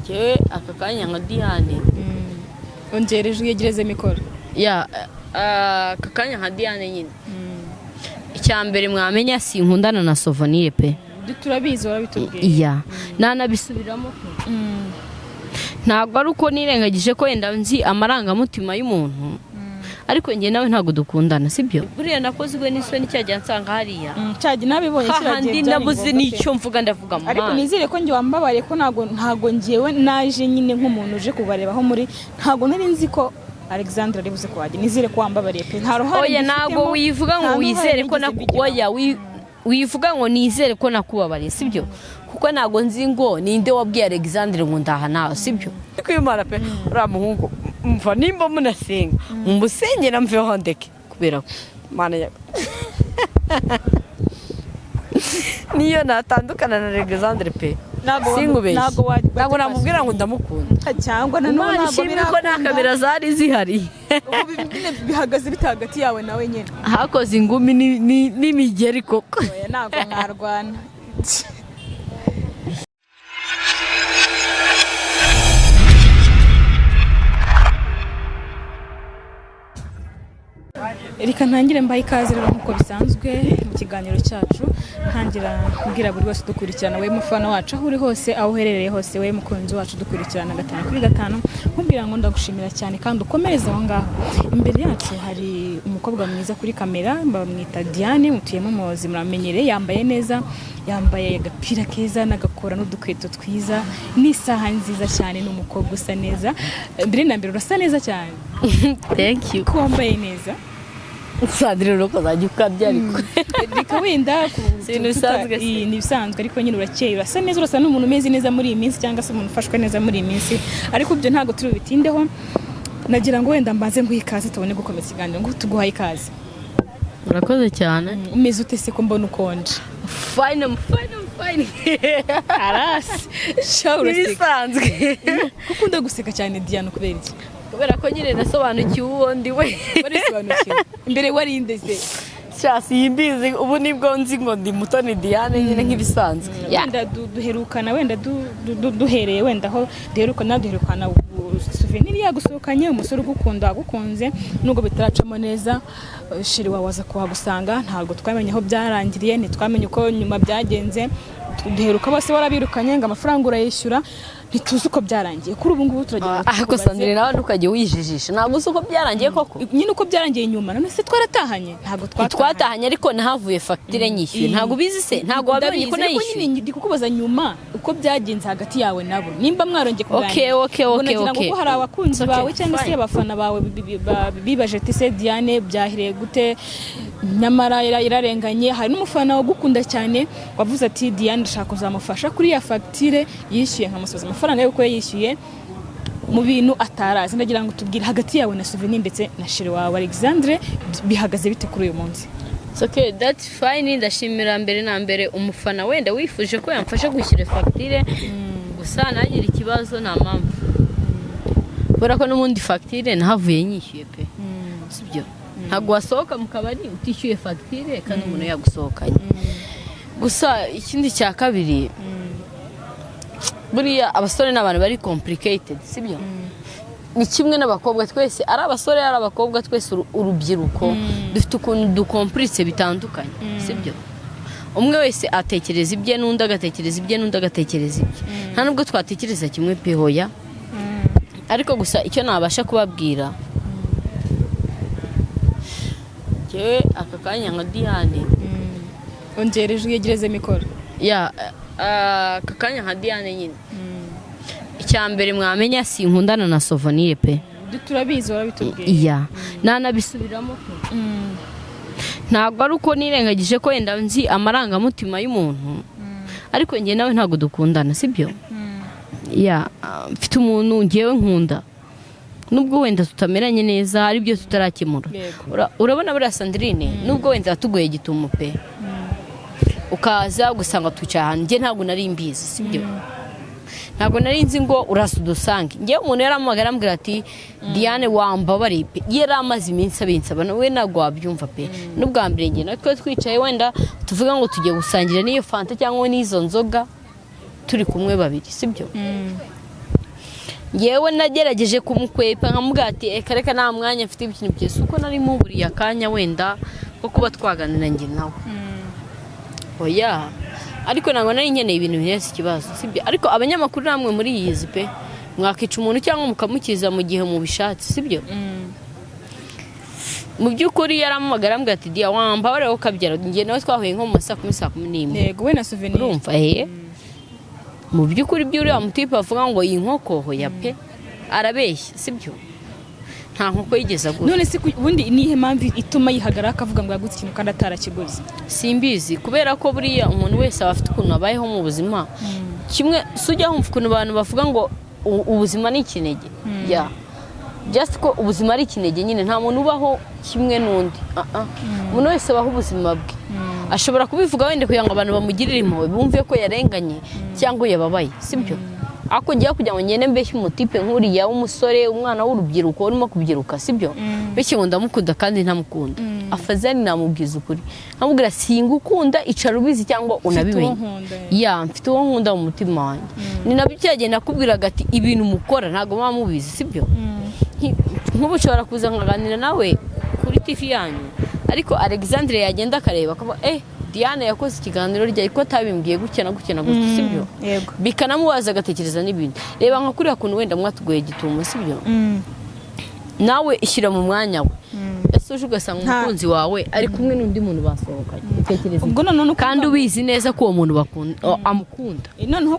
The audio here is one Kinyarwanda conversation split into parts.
Njyewe aka kanya nka Diane. Ongera ijwi, yegereze mikoro. Ya, aka kanya nka Diane nyine, icya mbere mwamenya, sinkundana na Souvenir pe. Turabizi, warabitubwiye. Ya, nanabisubiramo pe. Ntabwo ari uko nirengagije ko wenda nzi amarangamutima y'umuntu, ariko njye nawe ntabwo dukundana, sibyo? Buriya nakozwe n'isoni cyagiye nsanga hariya. Cyagi nabibonye kiriya gihe. Hahandi Byari nabuze ngombwa pe. n'icyo mvuga, ndavuga mu Ariko mazi. nizere ko njye wambabariye, ko ntago njyewe naje nyine nk'umuntu uje kubareba aho muri, ntago nari nzi ko Alexandre ari buze kuhajya. Nizere ko wambabariye pe, nta ruhare Oya, mbifitemo, ntabwo wivuga ngo nta n'uruhare wizere ko nigeze mbigiramo. oya, wivuga ngo nizere ko nakubabariye, sibyo? Kuko ntabwo nzi ngo ninde wabwiye Alexandre ngo ndaha nawe, sibyo? Kwimana pe, uriya muhungu mva nimba munasenga mumusengera mveho ndeke, kubera ko Mana ya niyo natandukana na Alexandre pe. Sinkubeshye. Ntabwo Ntabwo namubwira ngo ndamukunda. Cyangwa nanone Imana ntabwo ishimwe ko nta birakunda. kamera zari zihari. Ubu nyine bihagaze bite hagati yawe nawe nyine? Hakoze ingumi n'imigeri koko. Oya, ntabwo mwarwana. Reka ntangire mbahe ikaze rero nk'uko bisanzwe mu kiganiro cyacu, ntangira kubwira buri wese udukurikirana, we mufana wacu aho uri hose, aho uherereye hose, we mukunzi wacu dukurikirana 5 kuri 5, nkubwira ngo ndagushimira cyane kandi ukomereze aho ngaho. Imbere yacu hari umukobwa mwiza kuri kamera, bamwita Diane, mutuyemo muzi, muramenyereye, yambaye neza, yambaye agapira keza n'agakora n'udukweto twiza n'isaha nziza cyane. Ni umukobwa usa neza. Mbere na mbere urasa neza cyane. Thank you. Ko wambaye neza. Sandrine, ukazajya ukabya ariko. Reka wenda Si ibintu bisanzwe se. Iyi ni ibisanzwe, ariko nyine urakeye, urasa neza, urasa n'umuntu umeze neza muri iyi minsi cyangwa se umuntu ufashwe neza muri iyi minsi. Ariko ibyo ntabwo turi bubitindeho, nagira ngo wenda mbanze nguhe ikaze tubone gukomeza ikiganiro, ngo tuguhaye ikaze. Urakoze cyane. Umeze ute se ko mbona ukonje? Fine, I'm fine, I'm fine. Arasi sha, uraseka. Ibisanzwe. Ko ukunda guseka cyane, Diane, kubera iki? Kubera ko nyine nasobanukiwe uwo ndi we. Warisobanukiwe? Mbere warinde se? Sha, simbizi, ubu nibwo nzi ngo ndi Mutoni Diane nyine nk'ibisanzwe. Ya. Wenda duherukana wenda duhereye wenda aho duherukana Souvenir yagusohokanye, umusore ugukunda agukunze, nubwo bitaracamo neza, chéri wawe aza kuhagusanga. Ntabwo twamenye aho byarangiriye, ntitwamenye uko nyuma byagenze. Duheruka bose warabirukanye ngo amafaranga urayishyura, ntituzi uko byarangiye. Kuri ubu ngubu turagira ngo Ariko tukubaze. Sandrine, nawe ntukajye wijijisha, ntabwo uzi uko byarangiye koko. Nyine uko byarangiye nyuma, none se twaratahanye? Ntabwo twatahanye. Twatahanye, ariko nahavuye fagitire nyishyuye. Ntabwo ubizi se? Ntabwo wabonye ko Ndabizi, ariko nayishyuye? nyine ndi kukubaza nyuma uko byagenze hagati yawe nabo, nimba mwarongeye kuganira. Okay, Ubwo okay, nagira ngo okay. ko hari abakunzi Okay, bawe cyangwa se fine. abafana bawe bibaje ati: "Se Diane byahiriye gute? Nyamara yararenganye." Hari n'umufana wagukunda cyane wavuze ati: "Diane ndashaka kuzamufasha kuri ya fagitire yishyuye, nkamusubiza amafaranga y'uko yishyuye mu bintu atarazi." Ndagira ngo tubwire hagati yawe na Souvenir ndetse na chéri wawe Alexandre bihagaze bite kuri uyu munsi? It's okay, that's fine. Ndashimira mbere na mbere umufana wenda wifuje ko yamfasha kwishyura fagitire, gusa ntagire ikibazo, nta mpamvu, kubera ko n'ubundi fagitire nahavuye nyishyuye pe, sibyo? Ntabwo wasohoka mu kabari utishyuye fagitire kandi umuntu yagusohokanye. Gusa ikindi cya kabiri, buriya abasore ni abantu bari complicated, sibyo? Ni kimwe n'abakobwa, twese, ari abasore ari abakobwa, twese urubyiruko dufite ukuntu dukompuritse bitandukanye, sibyo? Umwe wese atekereza ibye, n'undi agatekereza ibye, n'undi agatekereza ibye. Nta nubwo twatekereza kimwe pe, hoya. Ariko gusa icyo nabasha kubabwira, njyewe aka kanya nka Diane. Ongera ijwi, yegereze mikoro. Ya, aka kanya nka Diane nyine, icya mbere mwamenya, sinkundana na Souvenir pe. Turabizi, warabitubwiye. Ya, nanabisubiramo pe. Ntabwo ari uko nirengagije ko wenda nzi amarangamutima y'umuntu, ariko njye nawe ntabwo dukundana, sibyo? Ya, mfite umuntu ngewe nkunda, nubwo wenda tutameranye neza, hari ibyo tutarakemura. Yego. Urabona buriya Sandrine, nubwo wenda yatugoye gitumo pe, ukaza ugasanga twicaye ahantu, njye ntabwo nari mbizi, sibyo? Ntabwo nari nzi ngo uraza udusange. Ngewe umuntu yarampamagara arambwira ati: "Diane, wambabariye pe." Yari amaze iminsi abinsaba, we ntabwo wabyumva pe. N'ubwa mbere njye natwe twicaye, wenda tuvuga ngo tugiye gusangira n'iyo fanta cyangwa n'izo nzoga, turi kumwe babiri, sibyo? Ngewe nagerageje kumukwepa, nkamubwira ati: "Reka reka, nta mwanya mfite." Ibintu byose uko nari muburiye akanya wenda ko kuba twaganira njye nawe, oya, ariko ntabwo nari nkeneye ibintu birenze ikibazo, sibyo? Ariko abanyamakuru namwe muri yizi pe, mwakica umuntu cyangwa mukamukiza mu gihe mubishatse, sibyo? Mu by'ukuri yarampamagara, arambwira ati: "Diya, wambabarira ukabyara." Njye nawe twahuye nko mu ma 10:00, 11:30. Yego, we na Souvenir. Urumva mu by'ukuri by'uriya mutipe avuga ngo iyi nkoko, hoya pe, arabeshya, sibyo? Nta nkoko yigeze agura. None se ubundi nihe mpamvu ituma yihagarara akavuga ngo yaguze ikintu kandi atarakiguze? Simbizi, kubera ko buriya umuntu wese aba afite ukuntu abayeho mu buzima. Kimwe si ujya wumva ukuntu abantu bavuga ngo ubuzima ni ikinege? Ya, just ko ubuzima ari ikinege nyine, nta muntu ubaho kimwe n'undi. Ah, ah. Umuntu wese abaho ubuzima bwe. Ashobora kubivuga wenda kugira ngo abantu bamugirire impuhwe, bumve ko yarenganye cyangwa yababaye, sibyo? Ariko ngiye kugira ngo ngende mbeshye umutipe nk'uriya w'umusore, umwana w'urubyiruko urimo kubyiruka, sibyo? Bityo ngo ndamukunda kandi ntamukunda, afazani namubwiza ukuri, nkamubwira: "Singukunda, icara ubizi cyangwa unabimenye." Nkunda. Ya, mfite uwo nkunda mu mutima wanjye. Ni nabyo cyagiye nakubwiraga ati ibintu mukora ntabwo muba mubizi, sibyo? Nk'ubu ushobora kuza nkaganira nawe kuri TV yanyu, ariko Alexandre yagenda akareba akavuga: "Diane yakoze ikiganiro rya ko atabimbwiye gutya na gutya na gutya," sibyo? Yego. Bikanamubaza, agatekereza n'ibindi. Reba nka kuriya kuntu wenda mwatugoye gitumo, sibyo? Nawe ishyira mu mwanya we. Ese uje ugasanga umukunzi wawe ari kumwe n'undi muntu basohokanye, utekereza Ubwo iki? noneho ni Kandi ukuvuga ubizi neza ko uwo muntu bakunda, amukunda. Noneho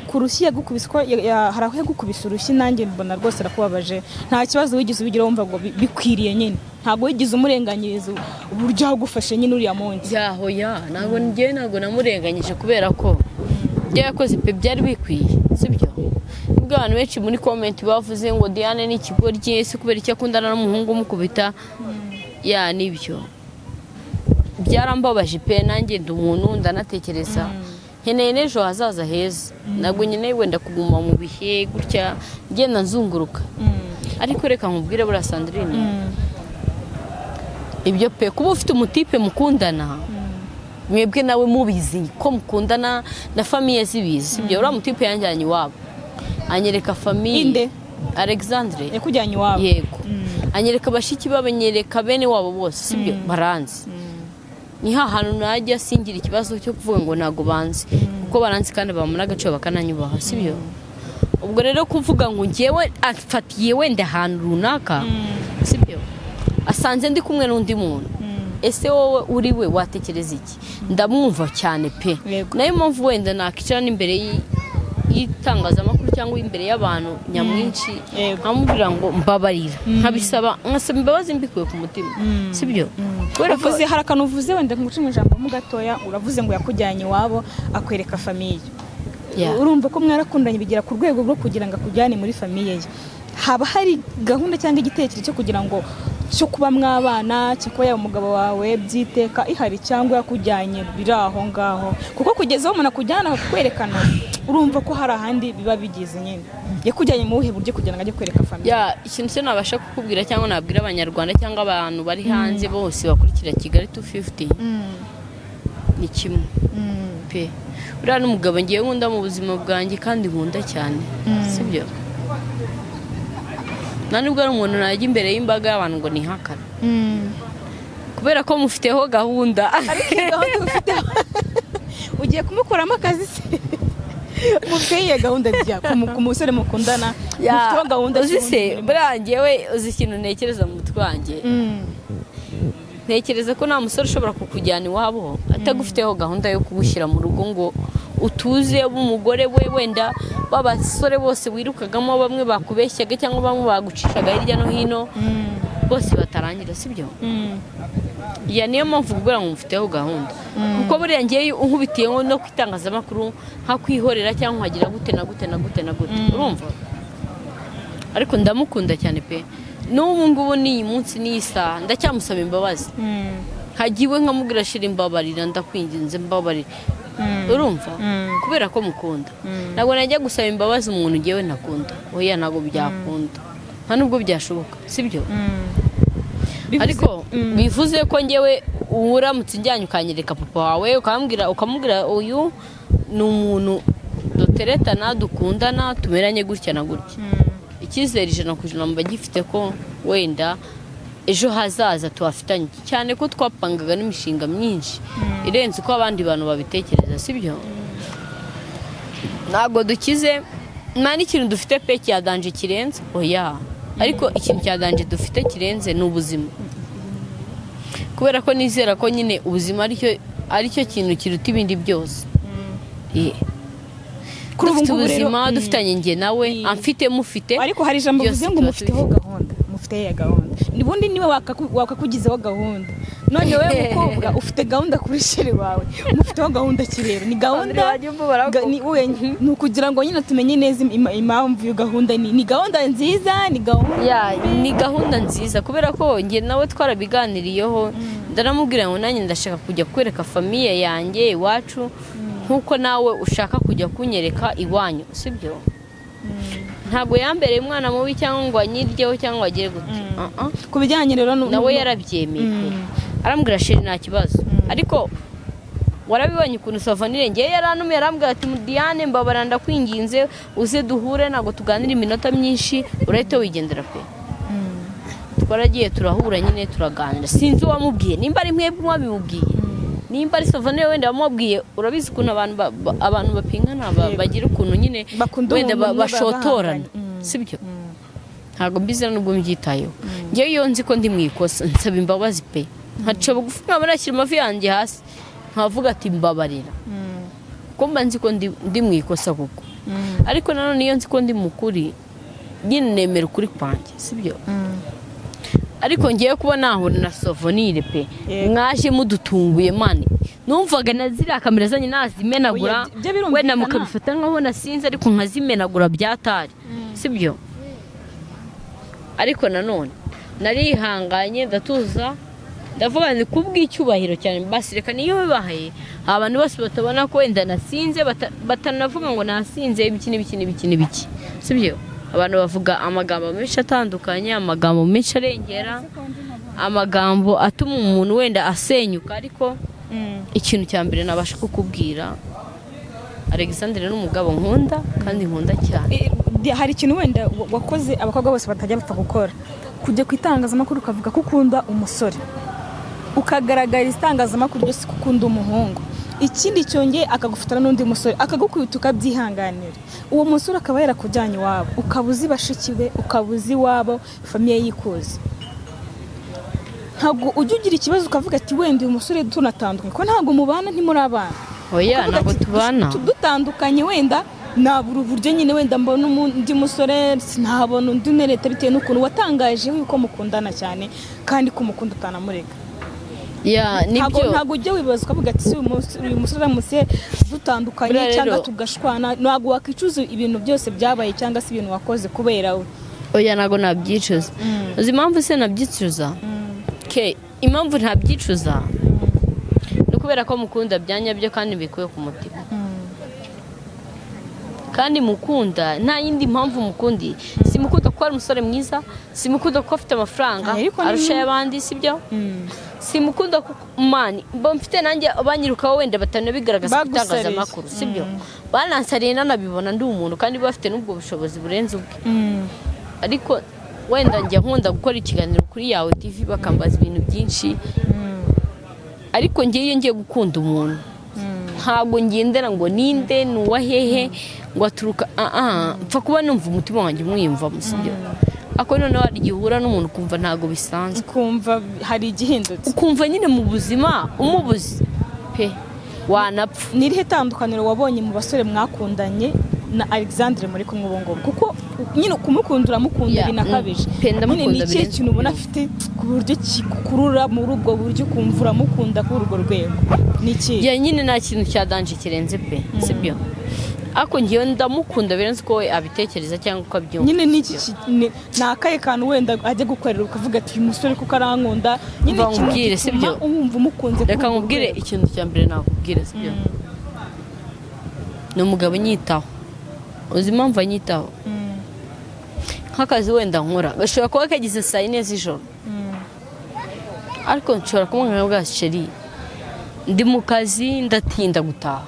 ku rushyi yagukubise, ko hari aho yagukubise urushyi, nanjye mbona rwose arakubabaje. Nta kibazo wigeze ubigira, wumva ngo bikwiriye nyine, ntabwo wigeze umurenganyiriza uburyo yagufashe nyine uriya munsi? Yaho ya, ntabwo ngewe, ntabwo namurenganyije, kubera ko ibyo yakoze pe byari bikwiye, sibyo? Nubwo abantu benshi muri comment bavuze ngo Diane ni ikigoryi, ese kubera icyo akundana n'umuhungu umukubita? Ya, nibyo, byarambabaje pe. Nanjye ndi umuntu, ndanatekereza, nkeneye n'ejo hazaza heza. Ntabwo nkeneye wenda kuguma mu bihe gutya ngenda nzunguruka. Ariko reka nkubwire, buriya Sandrine, ibyo pe, kuba ufite umutipe mukundana, mwebwe nawe mubizi ko mukundana, na famille zibizi, sibyo? Uriya mutipe yanjyanye iwabo, anyereka famille. Inde? Alexandre. Yakujyanye iwabo? Yego, anyereka bashiki babo, anyereka bene wabo bose, sibyo? Baranzi. Ni hantu najya singira ikibazo cyo kuvuga ngo ntabwo banzi, kuko baranzi kandi bampa agaciro, bakananyubaha, sibyo? Ubwo rero kuvuga ngo ngewe afatiye wenda ahantu runaka, sibyo, asanze ndi kumwe n'undi muntu, ese wowe uri we watekereza iki? Ndamwumva cyane pe. Nayo mpamvu wenda nakicara n'imbere y'itangazamakuru cyangwa imbere y'abantu nyamwinshi, nkamubwira ngo mbabarira, nkabisaba, nkasaba imbabazi mbikuye ku mutima, sibyo? Kubera ko Uvuze, hari akantu uvuze wenda nguce mu ijambo mo gatoya. Uravuze ngo yakujyanye iwabo, akwereka famille. Urumva ko mwarakundanye bigera ku rwego rwo kugira ngo akujyane muri famille ye. Haba hari gahunda cyangwa igitekerezo cyo kugira ngo cyo kuba mwabana, cyo kuba yaba umugabo wawe byiteka ihari, cyangwa yakujyanye biri aho ngaho? Kuko kugeza aho umuntu akujyana akakwerekana, urumva ko hari ahandi biba bigeze nyine. Yakujyanye mu buhe buryo kugira ngo ajye kwereka famille? Ya, ikintu cyo nabasha kukubwira cyangwa nabwira Abanyarwanda cyangwa abantu bari hanze bose bakurikira Kigali 250 ni kimwe pe: uriya ni umugabo ngiye nkunda mu buzima bwanjye kandi nkunda cyane, sibyo? Nta nubwo ari umuntu najya imbere y'imbaga y'abantu ngo nihakane, kubera ko mufiteho gahunda. Ariko iyi gahunda ufite, ugiye kumukuramo akazi se? Mufite iyihe gahunda rya ku musore mukundana? Mufiteho gahunda? Uzi se, buriya njyewe, uzi ikintu ntekereza mu mutwe wanjye? Ntekereza ko nta musore ushobora kukujyana iwabo atagufiteho gahunda yo kugushyira mu rugo ngo utuze ube umugore we. Wenda b'abasore bose wirukagamo, bamwe bakubeshyaga cyangwa bamwe bagucishaga hirya no hino, bose batarangira, sibyo? Ya, niyo mpamvu kugira ngo mufiteho gahunda, kuko buriya ngewe unkubitiye no ku itangazamakuru nkakwihorera cyangwa nkagira gute na gute na gute na gute, urumva? Ariko ndamukunda cyane pe. N'ubu ngubu, n'iyi munsi, n'iyi saha, ndacyamusaba imbabazi. Nkagiwe nkamubwira: "Shira, imbabarira, ndakwinginze, mbabarira." Urumva, kubera ko mukunda. Ntabwo najya gusaba imbabazi umuntu ngewe ntakunda, oya, ntabwo byakunda, nta nubwo byashoboka, sibyo? Ariko bivuze ko ngewe uramutse unjyanye ukanyereka papa wawe, ukambwira, ukamubwira uyu ni umuntu Duteretana, dukundana, tumeranye gutya na gutya. Icyizere 100% mba gifite ko wenda ejo hazaza tuhafitanye, cyane ko twapangaga n'imishinga myinshi irenze uko abandi bantu babitekereza, sibyo? Ntabwo dukize, nta n'ikintu dufite pe cya danger kirenze, oya. Ariko ikintu cya danger dufite kirenze ni ubuzima, kubera ko nizera ko nyine ubuzima aricyo kintu kiruta ibindi byose. Yeah. Kuri ubu Dufite ngubu rero, ubuzima, dufitanye njye nawe, amfite, mufite. Ariko hari ijambo Byose uvuze ngo tuba mufiteho tubifite. gahunda, mufite ya gahunda. Ubundi niwe wakakugizeho gahunda. None wowe mukobwa ufite gahunda kuri chéri wawe, mufiteho gahunda ki rero? Ni gahunda ni ukugira ngo nyine tumenye neza impamvu iyo gahunda ni gahunda nziza, ni gahunda Yeah, ni gahunda nziza, kubera ko njye nawe twarabiganiriyeho, ndaramubwira ngo nanjye ndashaka kujya kwereka famille yanjye iwacu nk'uko nawe ushaka kujya kunyereka iwanyu, sibyo? Ntabwo yambereye umwana mubi cyangwa ngo anyiryeho cyangwa ngo agire gute. Uh-uh. Ku bijyanye rero Nawe yarabyemeye pe. Arambwira: "Chéri, nta kibazo." Ariko warabibonye ukuntu Savanire ngewe yarantumiye, arambwira ati: "Diane, mbabara, ndakwinginze uze duhure, ntabwo tuganira iminota myinshi, urahita wigendera pe." Twaragiye turahura nyine, turaganira. Sinzi uwamubwiye, nimba ari mwebwe mwabimubwiye, nimba ari Savanire wenda wamubwiye. Urabizi ukuntu abantu abantu bapingana, bagira ukuntu nyine Bakunda wenda umuntu umwe bashotorana, bahanganye. Sibyo? Ntabwo mbizi nubwo mbyitayeho. Ngewe iyo nzi ko ndi mu ikosa, nsaba imbabazi pe, nkaca bugufi, nkaba nashyira amavi yanjye hasi, nkavuga ati: "Mbabarira," kuko mba nzi ko ndi mu ikosa koko. Ariko nanone iyo nzi ko ndi mu kuri, nyine nemera ukuri kwanjye, sibyo? Ariko ngiye kuba nahura na Sovonire pe, mwaje mudutunguye man. Numvaga na ziriya kamera zanyu nazimenagura. Oya, ibyo birumvikana. Wenda mukabifata nkaho nasinze, ariko nkazimenagura byatari, sibyo? Ariko nanone narihanganye, ndatuza, ndavuga ni kubw'icyubahiro cyane, basi reka niyo bibahaye abantu bose batabona ko wenda nasinze, batanavuga ngo nasinze ibiki n'ibiki n'ibiki n'ibiki, sibyo? Abantu bavuga amagambo menshi atandukanye, amagambo menshi arengera, amagambo atuma umuntu wenda asenyuka. Ariko ikintu cya mbere nabasha kukubwira, Alexandre ni umugabo nkunda kandi nkunda cyane. Hari ikintu wenda wakoze abakobwa bose batajya bapfa gukora: kujya ku itangazamakuru ukavuga ko ukunda umusore, ukagaragariza itangazamakuru ryose ko ukunda umuhungu. Ikindi cyongeye, akagufatana n'undi musore, akagukubita, ukabyihanganira. Uwo musore akaba yarakujyanye iwabo, ukaba uzi bashiki be, ukaba uzi iwabo, famille yikuzi. Ntabwo ujya ugira ikibazo ukavuga ati: "Wenda uyu musore tunatandukanye," ko ntabwo mubana, ntimuri abana? Oya. Ukavuga Ntabwo ati, tubana. "Dutandukanye wenda nabura uburyo nyine wenda mbona undi musore, sinabona undi unereta," bitewe n'ukuntu watangaje yuko mukundana cyane kandi ko umukunda utanamureka. Yeah, Ntabwo nibyo. ntabwo ujya wibaza ukavuga ati: "Si uyu musore aramutse dutandukanye Buriya rero- cyangwa tugashwana, ntabwo wakwicuza ibintu byose byabaye cyangwa se ibintu wakoze kubera we?" Oya, ntabwo nabyicuza. Uzi impamvu se nabyicuza? Ke impamvu ntabyicuza ni ukubera ko mukunda bya nyabyo kandi bikuye ku mutima, kandi mukunda nta yindi mpamvu mukundi. Simukunda kuko ari umusore mwiza, simukunda kuko afite amafaranga Ariko ni- arusha ay'abandi, sibyo? Simukunda kuko man mba mfite nanjye banyirukaho, wenda batanabigaragaza ku Bagusariye. itangazamakuru, sibyo? Banansariye nanabibona, ndi umuntu kandi bafite n'ubwo bushobozi burenze ubwe. Ariko wenda njya nkunda gukora ikiganiro kuri Yawe TV, bakambaza ibintu byinshi. Ariko ngewe iyo ngiye gukunda umuntu, ntabwo ngendera ngo ninde, ni uwa hehe, ngo aturuka aha. Mpfa kuba numva umutima wanjye umwiyumvamo, sibyo? Ariko noneho hari igihe uhura n'umuntu ukumva ntabwo bisanzwe. Ukumva hari igihindutse. Ukumva nyine mu buzima umubuze pe, wanapfa. Ni irihe tandukaniro wabonye mu basore mwakundanye na Alexandre muri kumwe ubu ngubu? Kuko nyine kumukunda uramukunda Yeah, binakabije. pe, ndamukunda Nyine ni ikihe birenze kintu ubona kubyumva. afite ku buryo kikukurura muri ubwo buryo, ukumva uramukunda kuri urwo rwego? Ni ikihe? Yeah, nyine nta kintu cya danger kirenze pe, sibyo? Ariko ngewe ndamukunda birenze uko we abitekereza cyangwa uko abyumva. Nyine ni iki ni akahe kantu wenda ajya gukorera ukavuga ati: "Uyu musore kuko arankunda"? Nyine Umva ikintu nkubwire, gituma sibyo? wumva umukunze kuri Reka urwo nkubwire rwego. ikintu cya mbere nakubwira, sibyo? Ni umugabo unyitaho. Uzi impamvu anyitaho? Nk'akazi wenda nkora gashobora kuba kageze saa 4 z'ijoro, ariko nshobora kumubwira bwa: "Chéri, ndi mu kazi, ndatinda gutaha."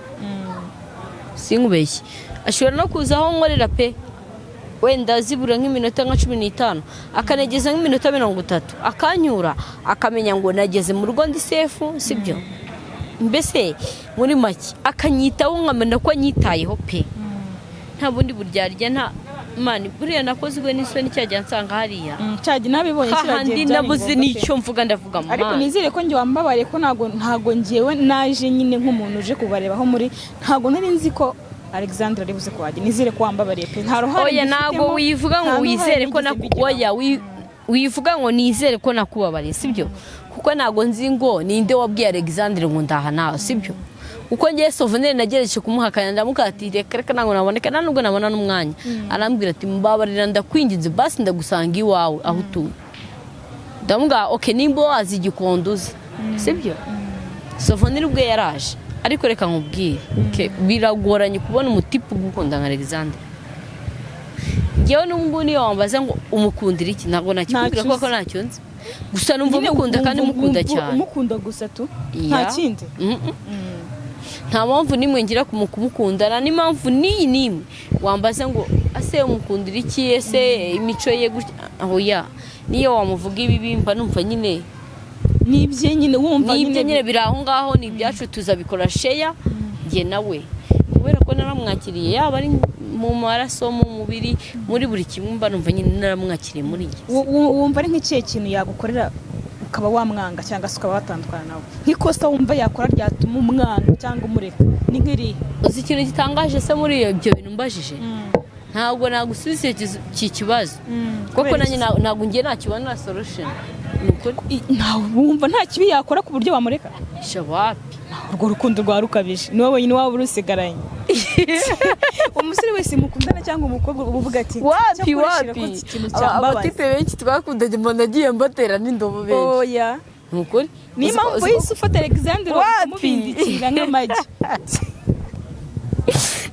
Sinkubeshye, ashobora no kuza aho nkorera pe, wenda zibura nk'iminota nka 15, akanegeza nk'iminota 30, akanyura, akamenya ngo nageze mu rugo ndi safe, sibyo? Mbese muri make akanyitaho, nkamenya ko anyitayeho pe. Nta bundi buryarya, nta mani. Buriya nakozwe n'isoni cyajya nsanga hariya. Cyajya nabibonye kiriya gihe. Hahandi Byari nabuze ngombwa pe. n'icyo mvuga, ndavuga Ariko mani. nizere ko njye wambabariye, ko ntago njyewe naje nyine nk'umuntu uje kubarebaho muri, ntago nari nzi ko Alexandre ari buze kuhajya. Nizere ko wambabariye pe, nta ruhare Oya, mbifitemo, ntabwo wivuga ngo nta n'uruhare wizere ko nigeze mbigiramo. Oya, wivuga ngo nizere ko nakubabariye, sibyo? Kuko ntabwo nzi ngo ninde wabwiye Alexandre ngo ndaha nawe, sibyo? Kuko ngiye Souvenir nagerageje kumuhakanya, ndamubwira ati: "Reka reka, ntabwo naboneka, nta nubwo nabona n'umwanya." Arambwira ati: "Mbabarira, ndakwinginze, basi ndagusanga iwawe aho utuye." Ndamubwira: "Okay, nimba wazi Igikondo uzi," sibyo? Souvenir ubwe yaraje. Ariko reka nkubwire, okay, biragoranye kubona umutipe ugukunda nka Alexandre. Ngewe n'ubu niyo wambaza ngo umukundira iki, ntabwo nakikubwira, Ntacyo kuko uzi. ntacyo nzi. Gusa numva Nyine mukunda kandi mukunda cyane. Umukunda gusa tu, nta Ya. kindi. Nta mpamvu n'imwe ngira kumukunda, nta n'impamvu n'iyi n'imwe wambaza ngo ase umukundira iki, ese imico ye gutya, oya. Niyo wamuvuga ibibi, mba numva nyine Ni ibye nyine, wumva. Ni ibyo nyine biri aho ngaho, ni ibyacu, tuzabikora sheya njye nawe, kubera ko naramwakiriye, yaba ari mu maraso, mu mubiri, muri buri kimwe, mba numva nyine naramwakiriye muri njye. Wumva ari nk'ikihe kintu yagukorera ukaba wamwanga cyangwa se ukaba watandukana nawe? Nk'ikosa wumva yakora ryatuma umwanga cyangwa umureka ni nk'irihe? Uzi ikintu gitangaje se muri ibyo bintu mbajije? Ntabwo nagusubiza iki kibazo, kuko Kubera nanjye iki? Ntabwo ngiye nakibona solution, ni ukuri. Wumva nta kibi yakora ku buryo wamureka? Shabapi. Urwo rukundo rwa rukabije, ni wowe wenyine waba urusigaranye. Umusore wese mukundana cyangwa umukobwa uba uvuga ati: Wapi. "Cyakora Wapi. shira ko iki kintu cyambabaza." Abatipe benshi twakundanye mbona agiye mbatera n'indobo benshi. Oya. Ni ukuri. Niyo mpamvu yahise ufata Alexandre Wapi? umubindikira nk'amagi.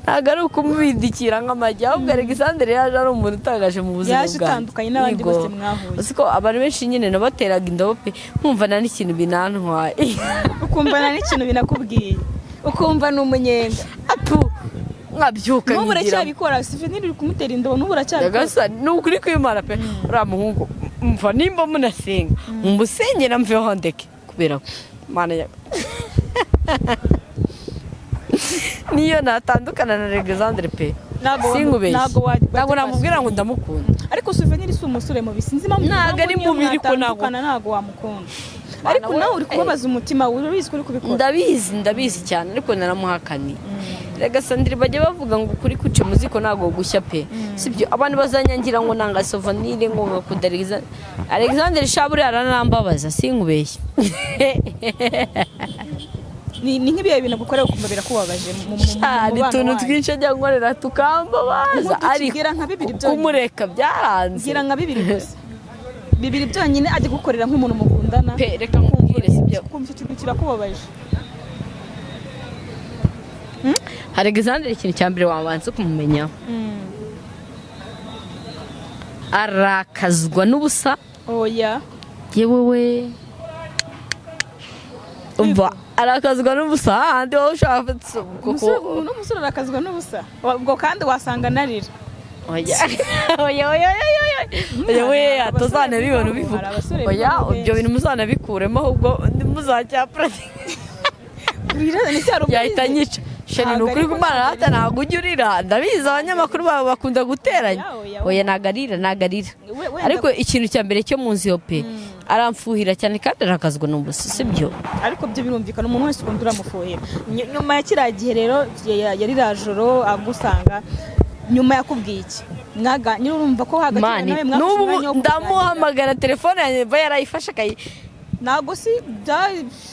Ntabwo ari ukumubindikira nk'amagi, ahubwo Alexandre yaje ari umuntu utangaje mu buzima Yaje bwanjye. utandukanye n'abandi Yego. bose mwahuye. Uzi ko abantu benshi nyine nabateraga indobo pe, nkumva nta n'ikintu binantwaye. Ukumva nta n'ikintu binakubwiye, ukumva ni umunyenga. Apu, nkabyuka N'ubu nkigira uracyabikora? Souvenir uri kumutera indobo, n'ubu uracyabikora? Nyagasani, ni ukuri kwimana pe. Uriya muhungu, mva nimba munasenga mumusengera mveho ndeke, kubera ko Mana ya niyo natandukana na Alexandre pe, sinkubeshye, Ntabwo ntabwo namubwira ngo ndamukunda. Ariko Souvenir si umusore mubi, sinzi impamvu Ntabwo ari niyo mubi, ariko ntabwo- mwatandukana ntabwo wamukunda. Ariko we- nawe uri kubabaza umutima wawe, urabizi ko uri kubikora. Ndabizi, ndabizi cyane, ariko naramuhakaniye. Rega Sandrine, bajya bavuga ngo ukuri kuca muziko ntabwo gushya pe, sibyo? Abantu bazanyangira ngo nanga Souvenir, ngo ngakunda Alexandre. Alexandre shaburi aranambabaza, sinkubeshye. Ni nk'ibihe bintu agukorera ukumva birakubabaje mu Hari mubano utuntu wanyu? twinshi ajya nkorera tukambabaza, Nk'utu ariko tubwira nka bibiri byonyine. kumureka byaranze. Bwira nka bibiri gusa, bibiri byonyine ajya gukorera nk'umuntu mukundana. Pe, reka nkubwire, sibyo? Ukumva icyo kintu kirakubabaje. Alexandre, ikintu cya mbere wabanza kumumenyaho, arakazwa n'ubusa. Oya. Yewe we, umva, arakazwa n'ubusa hahandi wowe ushaka kuko N'umusore arakazwa n'ubusa? Ubwo kandi wasanga anarira. Oya oya oya oya oya oya we, Abasore atazanabibona bibaho, ubivuga. hari abasore Oya, bibaho ibyo benshi. bintu muzanabikuremo, ahubwo muzacyapura. Urira ni cyaro. Yahita anyica chérie, ni Ntabwo ukuri ariko kumana rata, ntabwo ujya urira. Ndabizi abanyamakuru bawe bakunda guteranya. Oya, oya. Oya, ntabwo arira, ntabwo arira. Wenda- Ariko ikintu cya mbere cyo mu nzu yo pe, aramfuhira cyane kandi arakazwa n'ubusa, sibyo? Ariko byo birumvikana, umuntu wese ukunda uramufuhira. Nyuma ya kiriya gihe rero, yari joro agusanga, nyuma yakubwiye iki? Mwaga nyine urumva ko hagati yawe Mani, nawe mwafashe n'ubu umwanya wo kuganira. ndamuhamagara, telefone yanjye mba yarayifashe akayi Ntabwo si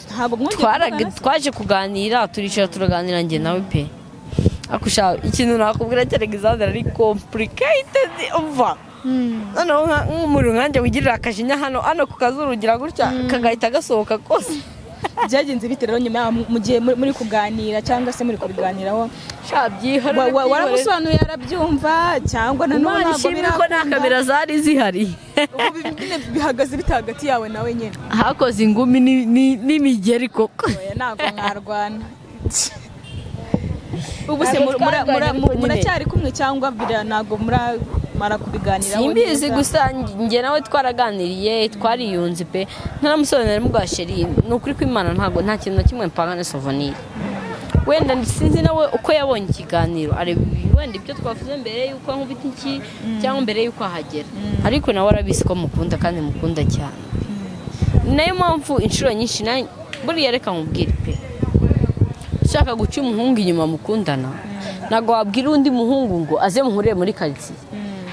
ntabwo mwongeye kuvugana se? Twaje kuganira, turicara turaganira njye nawe pe. Ariko sha, ikintu nakubwira cya Alexandre, ari complicated, umva. Noneho nk'umuriro nkanjye wigirira akajinya hano hano ku kazuru, ugira gutya kagahita gasohoka kose. Byagenze bite rero nyuma yaho, mu gihe muri kuganira cyangwa se muri kubiganiraho? Sha, byihorere, byihorere. Waramusobanuriye arabyumva, cyangwa nanone Imana ntabwo ishimwe ko nta birakunda? kamera zari zihari. Ubu nyine bihagaze bite hagati yawe nawe nyine? Hakoze ingumi n'imigeri koko. Oya, ntabwo mwarwana. Ubu se Ntabwo twarwanye, ariko nyine. muracyari kumwe cyangwa ntabwo muramara kubiganiraho Simbizi. neza? Gusa njye nawe twaraganiriye, twariyunze pe. Ntaramusobanurira mubwa chéri, ni ukuri kw'Imana, ntabwo nta kintu na kimwe mpanga na Souvenir. Wenda sinzi nawe uko yabonye ikiganiro, areba wenda ibyo twavuze mbere y'uko nkubita iki cyangwa mbere y'uko ahagera, ariko nawe arabizi ko mukunda kandi mukunda cyane. Ni nayo mpamvu inshuro nyinshi buriya reka nkubwire pe, ushaka guca umuhungu inyuma mukundana, ntabwo wabwira undi muhungu ngo aze muhurire muri karitsiye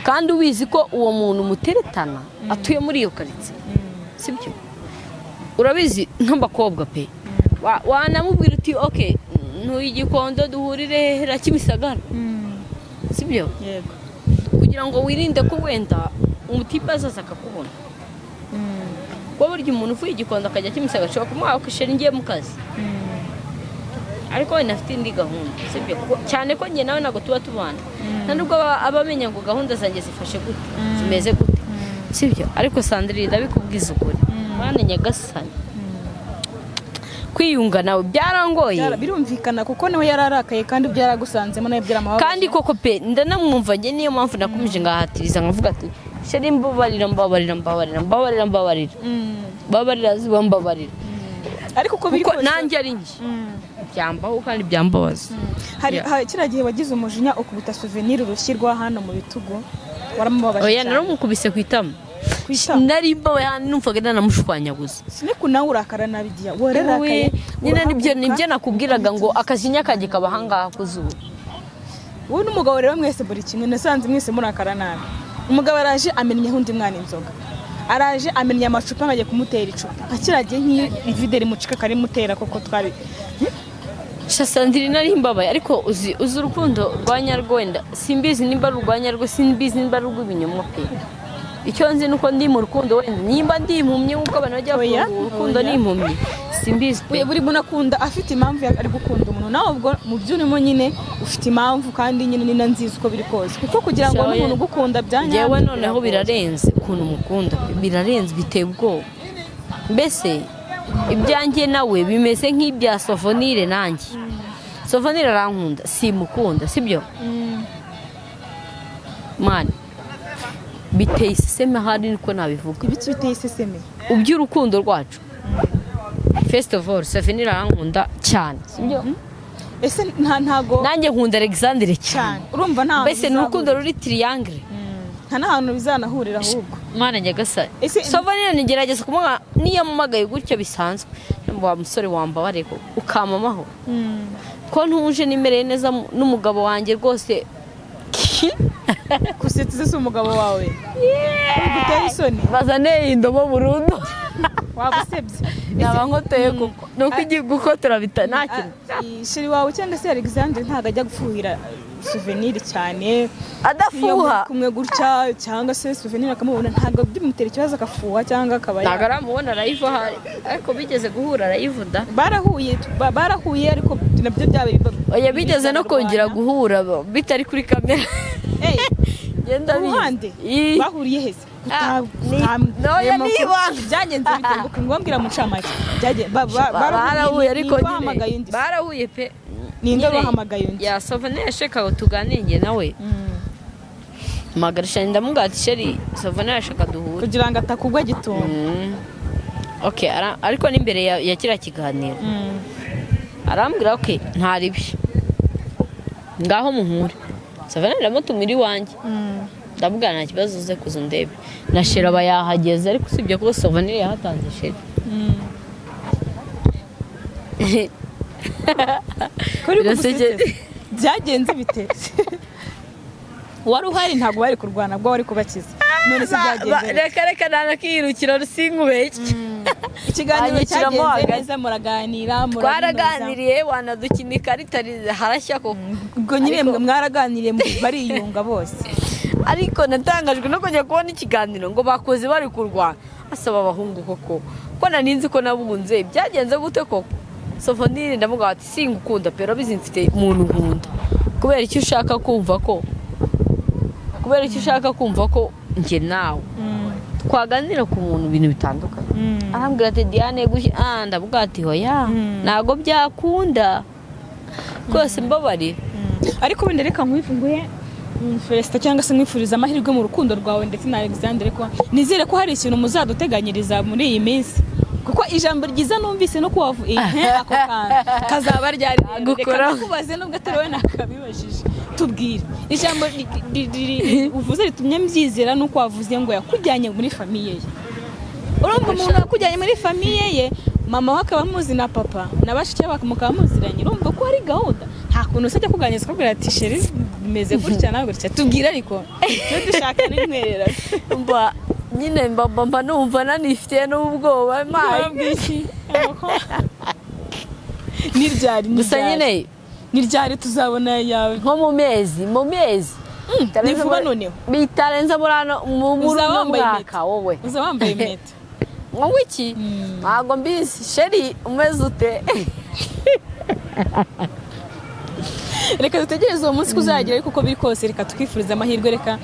kandi ubizi ko uwo muntu muteretana atuye muri iyo karitsiye, sibyo? Urabizi nk'abakobwa pe, wanamubwira uti: "Ok, ntuye Igikondo, duhurire hehe?" Kimisagara, sibyo? Yego. Kugira ngo wirinde ko wenda umutipe azaza akakubona, kuko burya umuntu uvuye Igikondo akajya Kimisagara ashobora kumuha ko: "Chéri, ngiye mu kazi," ariko wenda afite indi gahunda, sibyo? Cyane ko njye nawe ntabwo tuba tubana, nta nubwo aba amenya ngo gahunda zanjye zifashe gute, zimeze gute, sibyo? Ariko Sandrine, ndabikubwiza ukuri, Mana nyagasani, kwiyunga nawe byarangoye. Birumvikana kuko nawe yararakaye kandi byaragusanzemo, nawe byaramubabaje. Kandi koko pe, ndanamwumva njye. Niyo mpamvu nakomeje ngahatiriza nkavuga ati: "Chéri, mbabarira, mbabarira, mbabarira, mbabarira, mbabarira, mbabarira, ziba mbabarira." Ariko uko biri Kuko kose nanjye ari njye byambaho kandi byambabaza. Hari Yeah. kiriya gihe wagize umujinya ukubita Souvenir urushyi rwa hano mu bitugu, waramubabaje Oya. cyane. Naramukubise ku itama. Ku itama? Nari mbawe hano, numvaga nanamushwanyaguza. Siniku nawe urakara nabi igihe wararakaye. Nyine nibyo. Urahaguruka, Nibyo nakubwiraga ngo akajinya kanjye kaba ahangaha ku zuba. Wowe n'umugabo rero mwese buri kimwe, nasanze mwese murakara nabi. Umugabo araje amennyeho undi mwana inzoga, araje amennye amacupa, nkajya kumutera icupa nka kiriya gihe nk'iyo ivide rimucika akarimutera koko twari Sha Sandrine, nari mbabaye, ariko uzi urukundo rwa nyarwo, wenda simbizi nimba ari urwa nyarwo, simbizi nimba ari urw'ibinyoma pe. Icyo nzi ni uko ndi mu rukundo. Wenda nimba ndi impumyi nk'uko abantu bajya bavuga Oya, ngo urukundo oya. ni impumyi, simbizi pe. Oya, buri muntu akunda afite impamvu ari gukunda umuntu. Nawe ubwo mu byo urimo nyine ufite impamvu kandi nyine ni na nziza uko biri kose, kuko kugira ngo Oya. ubone umuntu ugukunda bya nyabyo Njyewe noneho biragoye. Birarenze ukuntu mukunda pe, birarenze, biteye ubwoba. Mbese ibyanjye nawe bimeze nk'ibya Souvenir. Nanjye Souvenir arankunda, simukunda, sibyo? Mani, biteye iseseme ahari, niko nabivuga. Ibiki biteye iseseme? Iby'urukundo rwacu, first of all, Souvenir arankunda cyane, sibyo? Ese ntago Nanjye nkunda Alexandre cyane. Cyane, urumva nta hantu Mbese ni urukundo bizahurira. ruri triangle. Nta n'ahantu bizanahurira ahubwo. Mwana nyagasani. Ese Souvenir nigerageza kumuha, niyo ampamagaye gutyo bisanzwe, wa musore wambabare ko ukampa amahoro, ko ntuje nimereye neza n'umugabo wanjye rwose. Gusetsa si umugabo wawe gutera isoni. Bazane indobo burundu. Waba usebye. Naba nkotoye kuko ni uko igiye gukotora bita nta kintu. Chéri wawe cyangwa se Alexandre ntabwo ajya gufuhira Souvenir cyane iyo muri Adafuha. kumwe gutya, cyangwa se Souvenir akamubona, ntabwo bimutera ikibazo agafuha cyangwa akaba Ntabwo aramubona live ahari, ariko bigeze guhura live da. Barahuye, barahuye, ariko nabyo byaba Oya, bigeze no kongera guhura bitari kuri kamera. Eh, Genda ku ruhande. Ii. Bahuriye hese? Ah, noya ni ibanga. Byagenze bite ngo ngombwira mu ncamake? Barahuye ariko nyine nyine wahamagaye undi? Barahuye pe. Ninde Nyine, wahamagaye undi? Ya Souvenir yashakaga tuganire njye nawe. Magarisha ndamubwira ati: "Chéri, Souvenir yashaka duhure." Kugira ngo atakugwa gitumo. Okay, ariko n'imbere ya kiriya kiganiro arambwira: "Ok, nta ribi, ngaho muhure." Souvenir ndamutumira iwanjye, ndamubwira: "Nta kibazo, uze kuza undebe." Na chéri aba yahageze, ariko usibye kuba Souvenir yahatanze chéri. Kuri Birasekeje. kugusetsa. Byagenze bite? Wari uhari, ntabwo bari kurwana bwo wari kubakiza? None se byagenze bite? Reka reka, ntanakiyirukira rusinkubeshye. Ikiganiro Banyiciramo cyagenze hagati. neza, muraganira, murabinoza. Twaraganiriye, wanadukina ikarita harashya koko. Ubwo nyine mwe mwaraganiriye, bariyunga bose. Ariko natangajwe no kujya kubona ikiganiro ngo bakoze bari kurwana, asaba abahungu koko ko nari nzi ko nabunze. Byagenze gute koko? Souvenir ndavuga ati: "Singukunda pe, urabizi mfite umuntu nkunda. Kubera icyo ushaka kumva ko, kubera icyo ushaka kumva ko njye nawe twaganira ku muntu ibintu bitandukanye?" Arambwira ati: "Diane, gutya." Ah, ndavuga ati: "Hoya, ntabwo byakunda." Rwose mbabarira. Ariko wenda reka nkwifunguye Felicitation cyangwa se nkwifuriza amahirwe mu rukundo rwawe ndetse na Alexandre, ko nizere ko hari ikintu muzaduteganyiriza muri iyi minsi, kuko ijambo ryiza numvise no kuwavu ako kantu kazaba ryari rero? Reka Gukoraho. nakubaze, nubwo atari wowe nakabibajije. Tubwire ijambo uvuze ritumye mbyizera, nuko wavuze ngo yakujyanye muri famille ye. Urumva, umuntu wakujyanye muri famille ye, mama we akaba amuzi na papa na bashiki be mukaba muziranye, urumva ko hari gahunda. Nta kuntu usajya kuganiriza ukabwira ati: "Chéri, bimeze gutya na gutya." Tubwire, ariko icyo dushaka ni intwererano. Mba nyine mba numva nanifitiye n'ubwoba mayi. Ni ryari? Ni Gusa ryari? nyine Ni ryari tuzabona yawe? Nko mu mezi Ni vuba noneho. Bitarenze muri ano muri Uzaba uno wambaye mwaka impeta. wowe. Uzaba wambaye impeta. Ngo iki? Ntabwo mbizi. Chéri, umeze ute? Reka dutegereze uwo munsi ko uzagera, ariko uko biri kose reka twifurize amahirwe, reka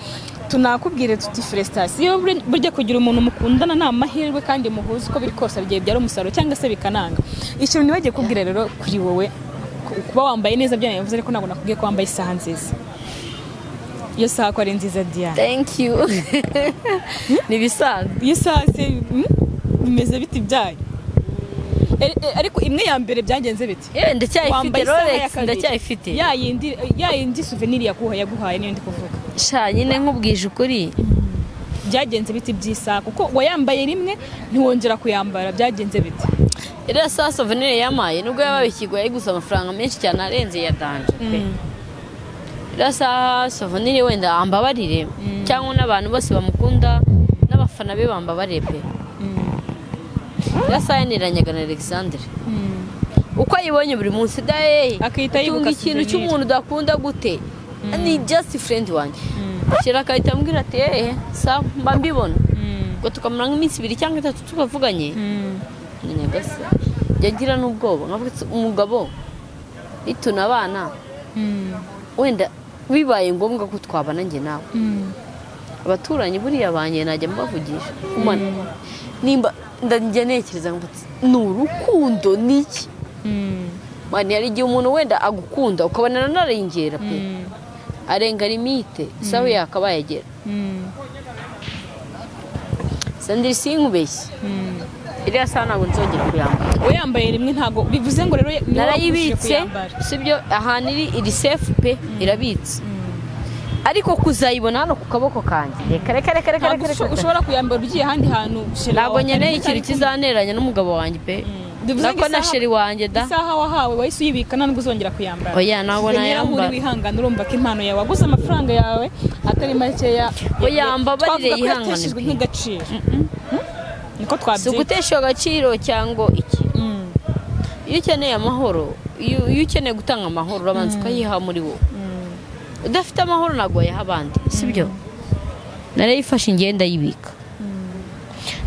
tunakubwire tuti félicitations. Burya kugira umuntu mukundana ni amahirwe, kandi muhuza uko biri kose bigiye byara umusaruro cyangwa se bikananga. Ikintu nibagiye kubwira rero kuri wowe, kuba wambaye neza byanabivuze, ariko ntabwo nakubwiye ko wambaye isaha nziza. Iyo saha ko ari nziza, Diane? Thank you, ni ibisanzwe. Iyo saha se, bimeze biti byayo? Ariko imwe ya mbere byagenze biti? Yewe, ndacyayifite. Wambaye isaha ya Rolex. kabiri. Ndacyayifite. Ya yindi souvenir yaguhaye niyo ndi kuvuga. Sha, nyine nkubwije ukuri, Byagenze biti by'isaha? Kuko wayambaye rimwe ntiwongera kuyambara, byagenze biti? Iriya saha souvenir yamaye, nubwo yaba ikigwa yayiguze amafaranga menshi cyane arenze ya danger pe. Iriya saha souvenir, wenda ambabarire cyangwa n'abantu bose bamukunda n'abafana be bambabarire pe, iriya saha yaniranye na Alexandre. Uko ayibonye buri munsi daye Akahita yibuka utunga ikintu souvenir. cy'umuntu udakunda gute, ni just friend wanjye shira, akahita ambwira ati: "Ehe, sawa, mba mbibona." Ubwo tukamara nk'iminsi 2 cyangwa 3 tukavuganye. Ni nyagasani, njya ngira n'ubwoba nkavuga ati, umugabo nitunabana, wenda bibaye ngombwa ko twabana njye nawe, abaturanyi buriya banjye najya mbavugisha. Umana nimba njya ntekereza ngo ni urukundo ni iki? Man, hari igihe umuntu wenda agukunda ukabona anarengera pe, arenga limite isaha yakabaye agera. Sandrine, sinkubeshye, iriya saha ntabwo nzongera kuyambara. Uyambaye rimwe ntabwo bivuze ngo rero niwe wakubujije Narayibitse. kuyambara. Sibyo, ahantu iri safe pe, irabitse, ariko kuzayibona hano ku kaboko kanjye, reka reka reka reka. Ntabwo Reka reka. ushobora kuyambara ugiye ahandi hantu chéri Ntabwo wawe nkeneye atari ikintu kumwe. kizaneranya n'umugabo wanjye pe. Bivuze ngo Nako na chéri wanjye da. Isaha wahawe wahise uyibika, nta nubwo uzongera kuyambara? Oya, ntabwo Souvenir aho uri nayambara. wihangana, urumva ko impano yawe waguze amafaranga yawe atari makeya. Oya, mbabarire, Twavuga ko yihangane yateshejwe pe. nk'agaciro. Niko Si twabyita. ugutesha agaciro cyangwa iki. Iyo ukeneye amahoro, iyo ukeneye gutanga amahoro, urabanza ukayiha muri wowe. Udafite amahoro ntabwo wayaha abandi, sibyo? Narayifashe ingenda ndayibika,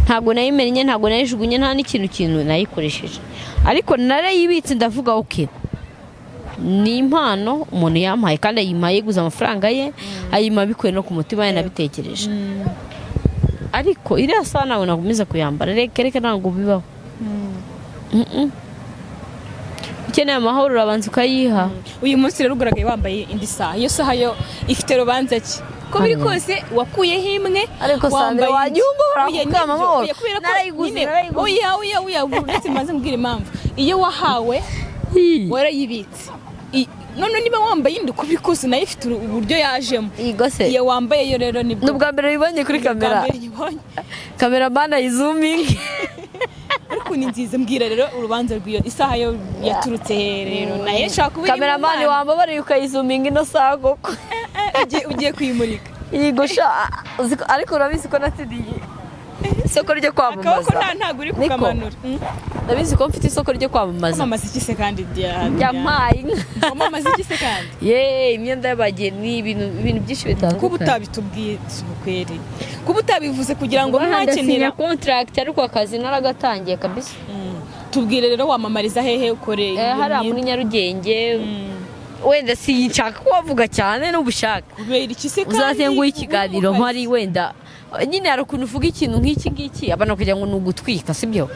ntabwo nayimenye, ntabwo nayijugunye, nta n'ikintu kintu nayikoresheje, ariko narayibitse. Ndavuga: "Okay, ni impano umuntu yampaye, kandi ayimpaye yiguze amafaranga ye, ayimpa abikuye no ku mutima ye, nabitekereje." Ariko iriya saha ntabwo nakomeza kuyambara. Reka reka, ntabwo bibaho. Ukeneye amahoro urabanza ukayiha. Uyu munsi rero ugaragaye wambaye indi saha. Iyo saha yo ifite rubanza ki? Ko biri kose wakuyeho imwe, Ariko Sandra, wambaye indi. wajya wumva Oya, barakubwira nibyo. amahoro. Oya, kubera ko Narayiguze, nyine- narayiguze. Oya, oya, oya, uretse maze mbwira impamvu. Iyo wahawe warayibitse. None niba wambaye indi, uko biri kose nayo ifite uburyo yajemo. Yego se. Iyo wambaye yo rero nibwo Ni ubwa mbere ubibonye kuri Ni ubwa kamera. mbere nyibonye. Cameraman ayizuminge. Ariko ni nziza. Mbwira rero urubanza rw'iyo isaha yo yaturutse he rero? Nayo ishobora kuba iri mu Cameraman, mpano. wambabariye ukayizuminga ino saha koko? Ugiye kuyimurika. Yego sha, ariko urabizi ko natsindiye isoko ryo Akaboko kwamamaza. ntabwo uri Niko. kukamanura. Ndabizi ko mfite isoko ryo kwamamaza. Kwamamaza iki se kandi? Yampaye inka. Kwamamaza iki se kandi? Ye, imyenda y'abageni, ibintu byinshi Kuba bitandukanye. utabitubwiye si ukweri, kuba utabivuze kugira ngo Ndasinya ntakenera contract, ariko akazi naragatangiye kabisa. Tubwire rero, wamamariza hehe, ukore Eh, hariya muri Nyarugenge. Wenda sinshaka kubavuga cyane n'ubushaka. Kubera iki se kandi? Uzaze nguhe Uri ikiganiro mu kazi? Mpari wenda nyine hari ukuntu uvuga ikintu nk'iki ngiki abantu kugira ngo ni ugutwika, sibyo?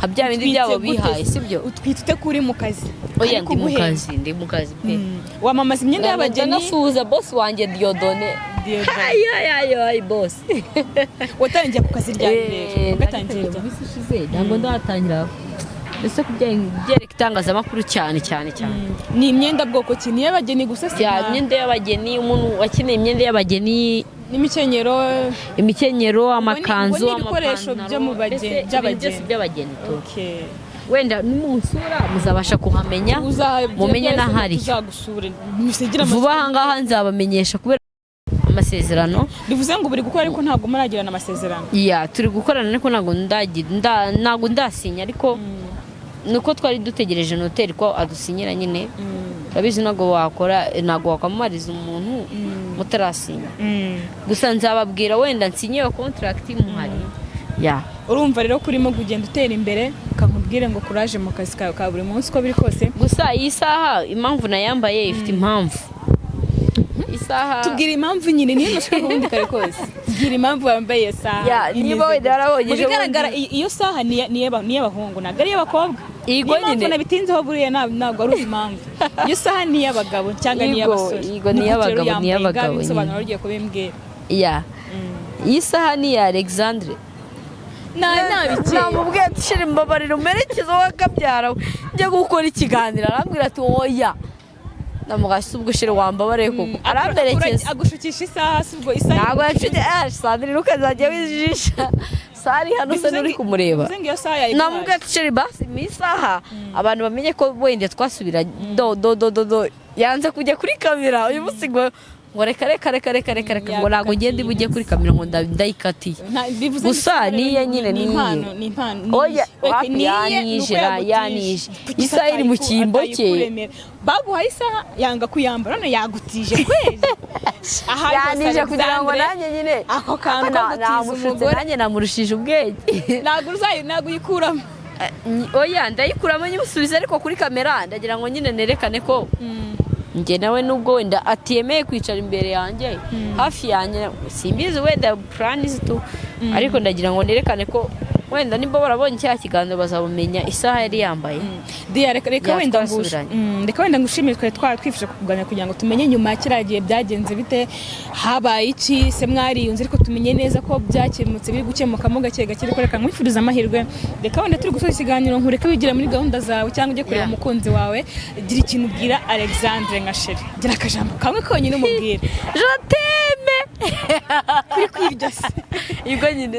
Nka bya bindi Utwite byabo gute? bihaye, sibyo? Utwite ute kuri mu kazi? Oya, Ariko ndi mu guhemba. kazi, ndi mu kazi pe. Wamamaza imyenda y'abageni. Ndanasuhuza boss wanjye Diodone. Diodone. Ayi ayi ayi ayi, boss. Watangiye ku kazi ryari rero? Wagatangiye Nagitangiye ryari? mu minsi ishize, ntabwo ndatangira mbese kubyereka itangazamakuru cyane cyane cyane. Ni imyenda bwoko ki? Ni iy'abageni gusa se? Ya, imyenda y'abageni, umuntu wakeneye imyenda y'abageni. N'imikenyero? Imikenyero, amakanzu, Ubwo ni ibikoresho amapantaro, byo mu bageni- mbese ibintu by'abageni. byose by'abageni tu. Okay. Wenda nimunsura muzabasha kuhamenya, mumenye n'ahari. Tuzagusure musigire. Vuba aha ngaha nzabamenyesha kubera amasezerano. Bivuze ngo buri gukora, ariko ntabwo muragirana amasezerano? Ya, turi gukorana, ariko ntabwo ndasinya, ariko nuko twari dutegereje noteri ko adusinyira nyine. Urabizi, ntabwo wakora, ntabwo wakwamamariza umuntu mutarasinya. Gusa nzababwira wenda nsinye iyo contract muhari, ya. Urumva rero ko urimo kugenda utera imbere. Kankubwire ngo kuraje mu kazi kawe ka buri munsi, uko biri kose. Gusa iyi saha, impamvu nayambaye ifite impamvu, isaha. Tubwira impamvu nyine, niyo nashaka ubundi kare kose. Tubwira impamvu wambaye iyo saha. Ya, niba wenda warabonye Mu ejo bigaragara, bundi- iyo saha ni iy'abahungu, ntabwo ari iy'abakobwa. Yego. Niyo mpamvu Nyine. nabitinzeho buriya, ntabwo ari uzi impamvu. Iyo saha ni iy'abagabo cyangwa ni Yego, iy'abasore? yego, ni Ni gute rero iy'abagabo, ni uyambaye? iy'abagabo Ngaho ibisobanuro nyine. ugiye kubimbwira. Ya, iyi saha ni iya Alexandre. Nabikeye. Namubwiye ati: "Shira, mbabarira umerekeze wakabyara njya gukora ikiganiro." Arambwira ati: "Oya." Ndamugashya ubwo: "Shira, wambabariye koko?" Aramperekeza. Agushukisha isaha, si ubwo isaha? Ntabwo yanshuti. Ah, Sandrine, ukazajya wijijisha sari hano se n'uri kumureba. Bivuze ngo iyo saha yayiguhaye. Namubwiye ati: "Chéri, basi mu isaha abantu bamenye ko wenda twasubira do do do do do." Yanze kujya kuri kamera uyu munsi, ngo reka reka reka reka reka reka, ngo ntabwo ngende bujye kuri kamera, ngo ndayikatiye. Bivuze ngo Gusa isaha rero niye nyine, ni niye. impano, ni impano, ni Oya, iye. Weke, wapi, ni iye, yanije, ni uko yagutije. Yanije. Kuki Isaha iri mu cyimbo cye. Atayikuremera? Baguhaye isaha yanga kuyambara, none yagutije kweli. Aha rwose. Yanije kugira ngo Alexandre, nanjye nyine ako kantu ko gutiza namushutse, umugore. Nanjye namurushije ubwenge. Ntabwo uyikuramo. Oya, ndayikuramo nyimusubize, ariko kuri kamera ndagira ngo nyine nerekane ko njye nawe, nubwo wenda atiyemeye kwicara imbere yanjye, hafi yanjye, simbizi wenda plan tu, ariko ndagira ngo nerekane ko wenda nimba barabonye cya kiganiro bazabumenya isaha yari yambaye. Dia, reka Ya, wenda twasubiranye. reka wenda ngushimire. Twari twari twifuje kukuganira kugira ngo tumenye nyuma ya kiriya gihe byagenze bite, habaye iki se, mwariyunze, ariko tumenye neza ko byakemutse, biri gukemukamo gake gake. Ariko reka nkwifurize amahirwe. Reka wenda turi gusoza ikiganiro, nkureke wigira muri gahunda zawe cyangwa ujye kureba umukunzi wawe. Gira ikintu ubwira Alexandre nka chéri, gira akajambo kamwe konyine umubwira. Je t'aime. Kuri kwirya se? Ubwo nyine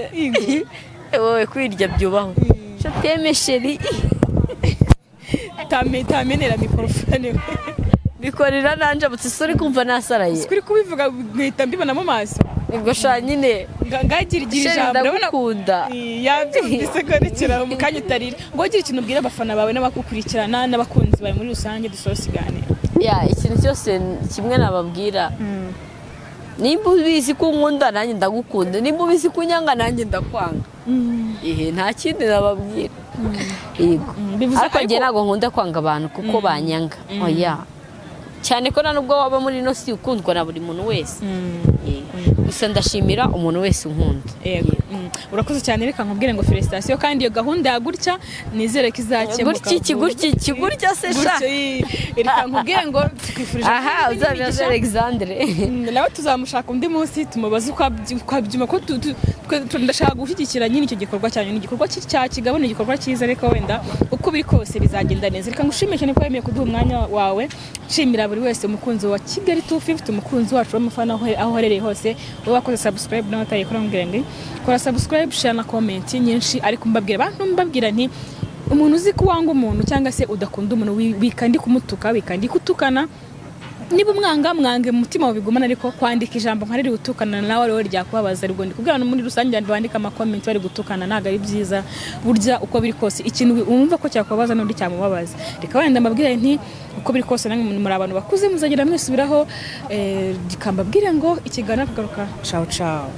wowe kwirya byubaho. Je t'aime, chéri. Tamenera mikorofone we. Bikorera nanjabutse isura kumva nasaraye. Kuri kubivuga nkahita mbibona mu maso. Ubwo sha nyine. Ngagira igira Chéri, ijambo, urabona. ndagukunda. Yabyumvise ko rekera mu kanya utarira, ngo ugire ikintu ubwira abafana bawe n'abagukurikirana n'abakunzi bawe muri rusange, dusoza ikiganiro. Ya, ikintu cyose kimwe nababwira: nimba ubizi ko unkunda, nanjye ndagukunda. Nimba ubizi ko unyanga, nanjye ndakwanga. Ihe, nta kindi nababwira, yego. Bivuze Ariko njye ntabwo nkunda kwanga abantu kuko banyanga, oya, cyane ko nta nubwo waba muri ino si ukundwa na buri muntu wese. Gusa ndashimira umuntu wese unkunda. Yego. Urakoze cyane. Reka nkubwire ngo félicitations, kandi iyo gahunda ya gutya nizere ko izakemuka. Gutya iki, gutya iki, gutya se sha? Gutya, reka nkubwire ngo tukwifurije Aha amahirwe uzabibaze n'imigisha. Alexandre. Nawe tuzamushaka undi munsi, tumubaze uko abyumva, ko ndashaka gushyigikira nyine icyo gikorwa cyanyu. Ni igikorwa cya kigabo, ni igikorwa cyiza, ariko wenda uko biri kose bizagenda neza. Reka ngushimire cyane ko wemeye kuduha umwanya wawe. Nshimira buri wese umukunzi wa Kigali 250, umukunzi wacu w'umufana, aho uherereye hose, wowe wakoze subscribe nawe utayikora, mbwira ngo kora subscribe, share na comment nyinshi. Ariko mbabwira abantu, mbabwira nti umuntu uzi ko wanga umuntu cyangwa se udakunda umuntu, wikandi kumutuka, wikandi kutukana. Niba umwanga, mwange mu mutima wawe bigumana, ariko kwandika ijambo nka riri gutukana nawe ariwe ryakubabaza. Ariko ndi kubwira muri rusange abantu bandika amakomenti bari gutukana, ntabwo ari byiza. Burya uko biri kose ikintu wumva ko cyakubabaza n'undi cyamubabaza. Reka wenda mbabwire nti uko biri kose namwe muri abantu bakuze, muzagera mwisubiraho. Reka mbabwire ngo ikiganiro kugaruka. Ciao ciao.